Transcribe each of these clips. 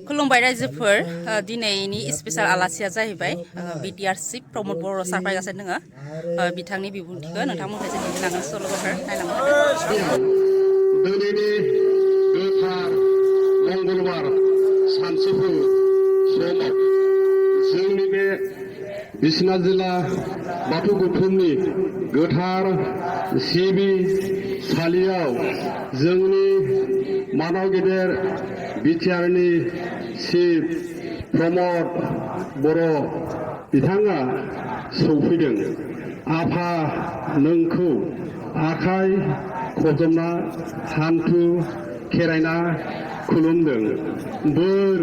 खुलुमबाय रायजोफोर दिनैनि स्पेशल आलासिया जाहैबाय बिटिआर चिफ प्रमद बर' सार फैगासिनो दङ बिथांनि बिबुंथिखौ नोंथांमोनखौ जों दिन्थिलांगोन सल'फोर नायलांगोन दिनैनि गोथार मंगलबार सानसौफु समाव जोंनि बे बिश्वनाथ जिल्ला बाथौ गौथुमनि गोथार सिबिसालियाव जोंनि मानाव गेदेर बिटिआरनि चिफ प्रमद बर' बिथाङा सौफैदों। आफा नोंखौ आखाइ खबजबना हान्थु खेरायना खुलुमदों, बोर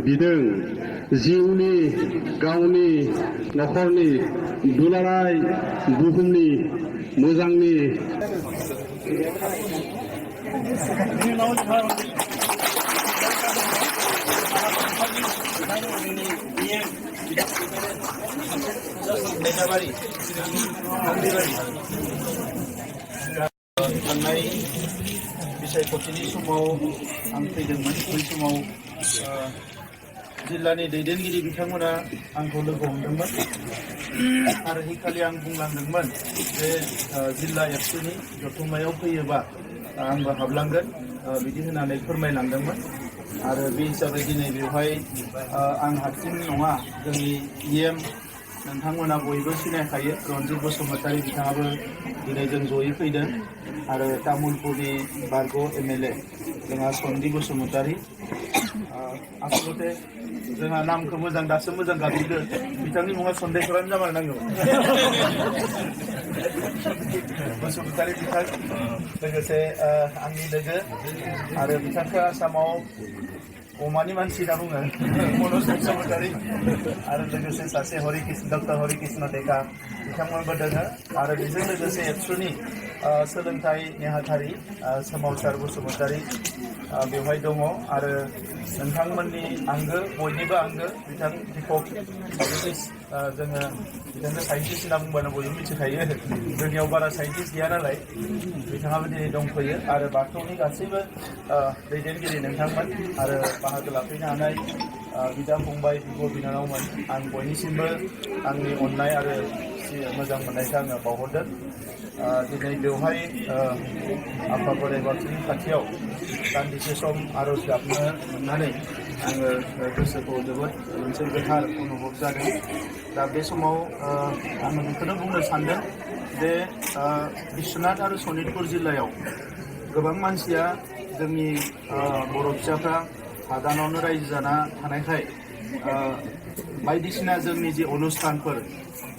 बिदों। जिउनि गावनि नखरनि दुलाराय बुहुमनि मोजांनि थांनाय बिसायख'थिनि समाव आं फैदोंमोन। बै समाव जिल्लानि दैदेनगिरि बिथांमोना आंखौ लोगो हमदोंमोन आरो हैखालि आं बुंलांदोंमोन जे जिल्ला एबसुनि जथुम्मायाव फैयोबा आंबो हाबलांगोन बिदि होननानै फोरमायलांदोंमोन। आरो बे हिसाबै दिनै बेवहाय आं हारसिं नङा, जोंनि इएम नोंथांमोना बयबो सिनायखायो रन्जित बसुमतारी बिथाङाबो दिनै जों जयै फैदों आरो तामुलपुरनि बारग' एमएलए जोंहा सन्दि बसुमतारी। आसलते जोंहा नामखौ मोजां दासो मोजां गाबज्रिदों, बिथांनि मुङा सन्देश्वरानो जामार नांगौ। बसुमतारी बिथां लोगोसे आंनि लोगो आरो बिथांखौ आसामाव अमानि मानसि होनना बुङो मनज बसुमतारी आरो लोगोसे सासे डक्टर हरिकृष्ण डेका बिथांमोनबो दोङो आरो बेजों लोगोसे एबसुनि सोलोंथाइ नेहाथारि सोमावसार बसुमतारी बेवहाय दङ आरो नोंथांमोननि आंगो बयनिबो आंगो बिथां दीपक जोङो बिथांखौ साइन्टिस्ट होनना बुंबानो बयबो मिथिखायो, जोंनियाव बारा साइन्टिस्ट गैया नालाय बिथाङाबो दिनै दंफैयो आरो बाथौनि गासैबो दैदेनगिरि नोंथांमोन आरो बाहागो लाफैनो हानाय बिदा फंबाय बिब' बिनानावमोन, आं बयनिसिमबो आंनि अननाय आरो मोजां मोननायखौ आङो बावहरदों। दिनै बेवहाय आफा बोराइ बाथौनि खाथियाव दान्दिसे सम आर'ज गाबनो मोननानै आङो गोसोखौ जोबोद मोनसे गोथार अनुभब जादों। दा बे समाव आङो बेखौनो बुंनो सानदों जे बिश्वनाथ आरो सनितपुर जिल्लायाव गोबां मानसिया जोंनि बर' फिसाफ्रा हादानावनो रायजो जाना थानायखाय बायदिसिना जोंनि जि अनुष्ठानफोर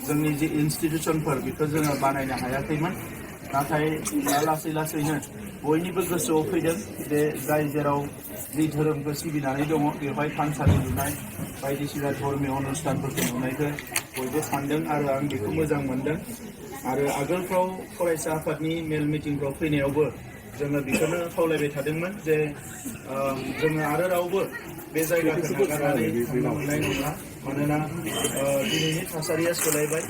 जोंनि जि इन्स्टिटिउसनफोर बेखौ जोङो बानायनो हायाखैमोन। नाथाय लासै लासैनो बयनिबो गोसोआव फैदों जे जाय जेराव जि धोरोमखौ सिबिनानै दङ बेवहाय थानसालि लुनाय बायदिसिना धर्मीय अनुष्ठानफोरखौ नुनायखौ बयबो सानदों आरो आं बेखौ मोजां मोनदों। आरो आगोलफ्राव फरायसा आफादनि मेल मिटिंफ्राव फैनायावबो जोङो बेखौनो खावलायबाय थादोंमोन जे जोङो आरो रावबो बे जायगाखौ नागारनानै थांनो मोननाय नङा, मानोना दिनैनि थासारिया सोलायबाय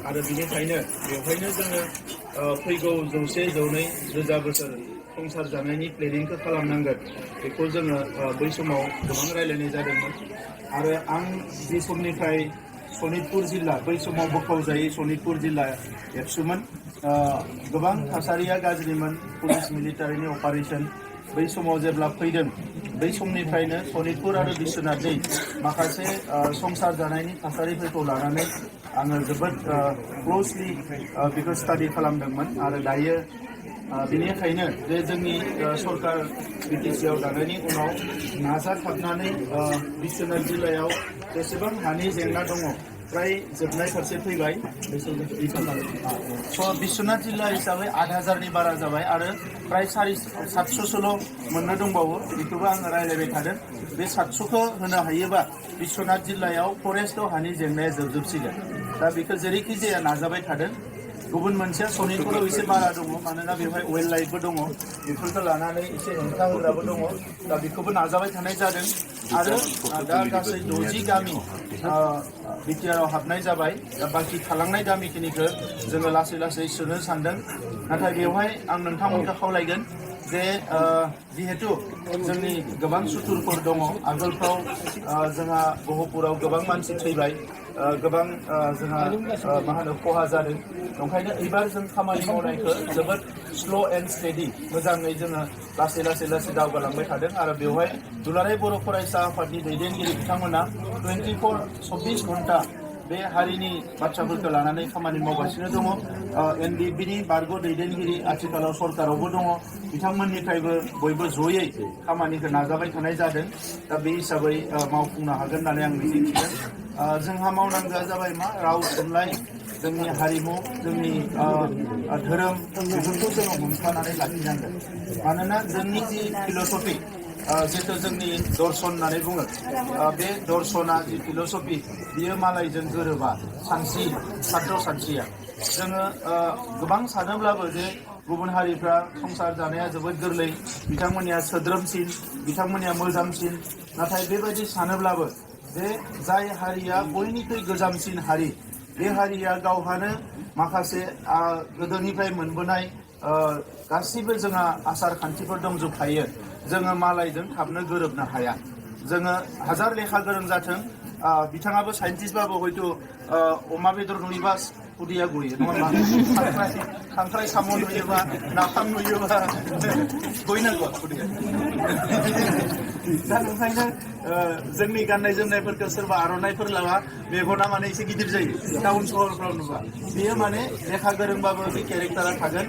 आरो बिनिखायनो बेवहायनो जोङो फैगौ 100-200 बोसोर संसार जानायनि प्लेनिंखौ खालामनांगोन। बेखौ जोङो बै समाव गोबां रायलायनाय जादोंमोन आरो आं जि समनिफ्राय सनितपुर जिल्ला बै समाव बोखावजायै सनितपुर जिल्ला एबसुमोन, गोबां थासारिया गाज्रिमोन, पुलिस मिलिटारिनि अपारेशन बै समाव जेब्ला फैदों बै समनिफ्रायनो सनितपुर आरो बिश्वनाथनि माखासे संसार जानायनि थासारिफोरखौ लानानै आङो जोबोद क्ल'सलि बेखौ स्टाडि खालामदोंमोन आरो दायो बेनिखायनो जे जोंनि सरकार बिटिसिआव दानायनि उनाव नाजाथाबनानै बिश्वनाथ जिल्लायाव जेसेबां हानि जेंना दङ फ्राय जोबनाय फारसे फैबाय। बिश्वनाथ जिल्ला हिसाबै 8000नि बारा जाबाय आरो फ्राय 700सल' मोननो दंबावो, बेखौबो आङो रायलायबाय थादों। बे 700खौ होनो हायोबा बिश्वनाथ जिल्लायाव फरेस्टआव हानि जेंनाया जोबसिगोन। दा बेखौ जेरैखि जाया नाजाबाय थादों। गुबुन मोनसेया सनितपुराव एसे बारा दङ, मानोना बेवहाय वाइल्ड लाइफबो दङ, बेफोरखौ लानानै एसे हेंथा होग्राबो दङ। दा बेखौबो नाजाबाय थानाय जादों आरो दा गासै 60 गामि बिटिआरआव हाबनाय जाबाय दा बाखि थालांनाय गामिखिनिखौ जोङो लासै लासै सोनो सानदों नाथाय बेवहाय आं नोंथांमोनखौ खावलायगोन जे जिहेतु जोंनि गोबां सुथुरफोर दङ आगोलफ्राव जोंहा गहपुराव गोबां मानसि थैबाय गोबां जोंहा मा होनो खहा जादों ओंखायनो एबार जों खामानि मावनायखौ जोबोद स्ल' एन्ड स्टेडि मोजाङै जोङो लासै लासै लासै दावगालांबाय थादों आरो बेवहाय दुलाराय बर' फरायसा आफादनि दैदेनगिरि बिथांमोना 24 घन्टा बे हारिनि बाथ्राफोरखौ लानानै खामानि मावगासिनो दङ एनडिबिनि बारग' दैदेनगिरि आथिखालाव सरकारावबो दङ बिथांमोननिफ्रायबो बयबो जयै खामानिखौ नाजाबाय थानाय जादों दा बे हिसाबै मावफुंनो हागोन होननानै आं मिजिंथिदों जोंहा मावनांगौआ जाबाय मा राव थुनलाइ जोंनि हारिमु जोंनि धोरोम बेफोरखौ जोङो हमथानानै लाखिनांगोन मानोना जोंनि जि फिल'सफि जिहेतु जोंनि दर्शन होननानै बुङो बे दर्शना जि फिल'सफि बियो मालायजों गोरोबा सानस्रि सात्र सानस्रिया जोङो गोबां सानोब्लाबो जे गुबुन हारिफ्रा संसार जानाया जोबोद गोरलै बिथांमोननिया सोद्रोमसिन बिथांमोननिया मोजांसिन नाथाय बेबायदि सानोब्लाबो जे जाय हारिया बयनिख्रुइ गोजामसिन हारि बे हारिया गावहानो माखासे गोदोनिफ्राय मोनबोनाय गासिबो जोंहा आसार खान्थिफोर दंजोबखायो जोङो मालायजों थाबनो गोरोबनो हाया जोङो हाजार लेखा गोरों जाथों बिथाङाबो साइन्टिस्टबाबो हयथ' अमा बेदर नुयोबा खुदिया गयो नङा होमबा खांख्राइ साम' नुयोबा नाफाम नुयोबा गयनांगौ खुदिया दा ओंखायनो जोंनि गाननाय जोमनायफोरखौ सोरबा आर'नाइफोर लाबा मेगना माने एसे गिदिर जायो टाउन सहरफ्राव नुबा बेयो माने लेखा गोरोंबाबो बे केरेक्टारा थागोन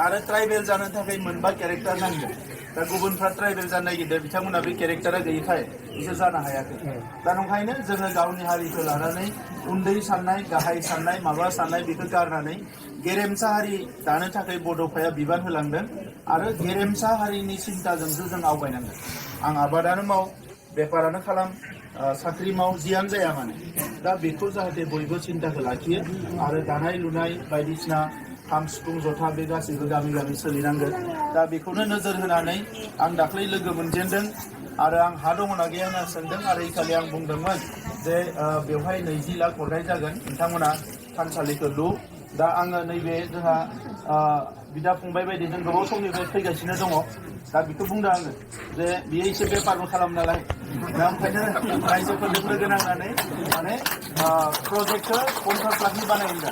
आरो ट्राइबेल जानो थाखाय मोनबा केरेक्टार नांगोन दा गुबुनफ्रा ट्राइबेल जानो नागिरदों बिथांमोना बे केरेक्टारा गैयैखाय बिसोर जानो हायाखै दा ओंखायनो जोङो गावनि हारिखौ लानानै उन्दै साननाय गाहाय साननाय माबा साननाय बेखौ गारनानै गेरेमसा हारि दानो थाखाय बड'फाया बिबान होलांदों आरो गेरेमसा हारिनि सिन्ताजोंसो जों आवगायनांगोन आं आबादानो माव बेफारानो खालाम साख्रि माव जियानो जाया माने दा बेखौ जाहाथे बयबो सिन्ताखौ लाखियो आरो दानाय लुनाय बायदिसिना खाम सिफुं जथा बे गासैबो गामि गामि सोलिनांगोन दा बेखौनो नोजोर होनानै आं दाख्लै लोगो मोनजेनदों आरो आं हा दङना गैया होनना सोंदों आरो इखालि आं बुंदोंमोन जे बेवहाय 20 लाख हरनाय जागोन नोंथांमोना थानसालिखौ लु दा आङो नैबे जोंहा बिदा फंबाय बायदि जों गोबाव समनिफ्राय फैगासिनो दङ दा बेखौ बुंदों आङो जे बियो एसे बेफारबो खालामो नालाय दा ओंखायनो रायजोफोरजों लोगो नांनानै माने प्रजेक्टखौ 50 लाखनि बानायनो दा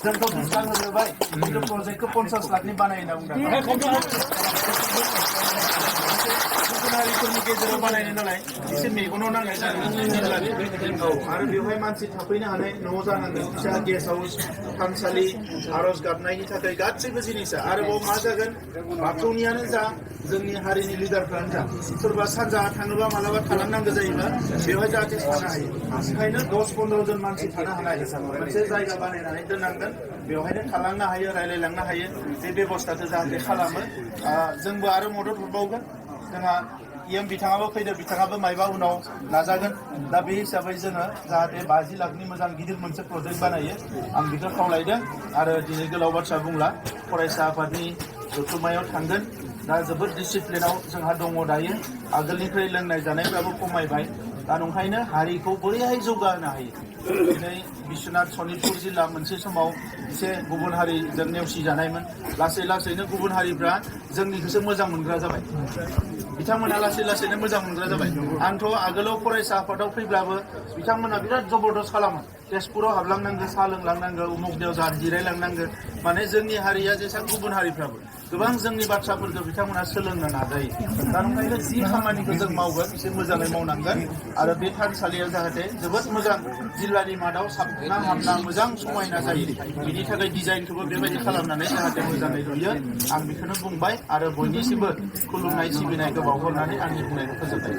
जोंथ' 20 लाख होबाय खिन्थु प्रजेक्टखौ 50 लाखनि बानायनो बुंदों हारिफोरनि गेजेराव बानायनो नालाय एसे मेगनाव नांनाय जागोन औ आरो बेवहाय मानसि थाफैनो हानाय न' जानांगोन फिसा गेस्ट हाउस थानसालि आर'ज गाबनायनि थाखाय गासैबो जिनिसा आरोबाव मा जागोन बाथौनियानो जा जोंनि हारिनि लिडारफ्रानो जा सोरबा सानजाहा थाङोबा मालाबा थालांनांगौ जायोबा बेवहाय जाहाथे थानो हायो ओंखायनो 10-15 जन मानसि थानो हानाय मोनसे जायगा बानायनानै दोननांगोन बेवहायनो थालांनो हायो रायलायलांनो हायो बे बेबस्थाखौ जाहाथे खालामो जोंबो आरो मदद हरबावगोन जोंहा बिथाङाबो फैदो बिथाङाबो मायबा उनाव नाजागोन दा बे हिसाबै जोङो जाहाथे 50 लाखनि मोजां गिदिर मोनसे प्रजेक्ट बानायो आं बेखौ खावलायदों आरो दिनै गोलाव बाथ्रा बुंला फरायसा आफादनि जथुम्मायाव थांगोन दा जोबोद डिसिप्लिनाव जोंहा दङ दायो आगोलनिफ्राय लोंनाय जानायफ्राबो खमायबाय दा ओंखायनो हारिखौ बोरैहाय जौगाहोनो हायो दिनै बिश्वनाथ सनितपुर जिल्ला मोनसे समाव एसे गुबुन हारिजों नेवसिजानायमोन लासै लासैनो गुबुन हारिफ्रा जोंनिखौसो मोजां मोनग्रा जाबाय बिथांमोना लासै लासैनो मोजां मोनग्रा जाबाय आंथ' आगोलाव फरायसा आफादाव फैब्लाबो बिथांमोना बिराद जबरदस्त खालामो तेजपुराव हाबलांनांगौ साहा लोंलांनांगौ उमुगनियाव जिरायलांनांगौ माने जोंनि हारिया जेसां गुबुन हारिफ्राबो गोबां जोंनि बाथ्राफोरखौ बिथांमोना सोलोंनो नाजायो दा ओंखायनो जि खामानिखौ जों मावगोन एसे मोजाङै मावनांगोन आरो बे थानसालिया जाहाथे जोबोद मोजां जिल्लानि मादाव साबना हामना मोजां समायना जायो बिनि थाखाय डिजाइनखौबो बेबायदि खालामनानै जाहाथे मोजाङै नुयो आं बेखौनो बुंबाय आरो बयनिसिमबो खुलुमनाय सिबिनायखौ बावहरनानै आंनि बुंनायखौ फोजोबबाय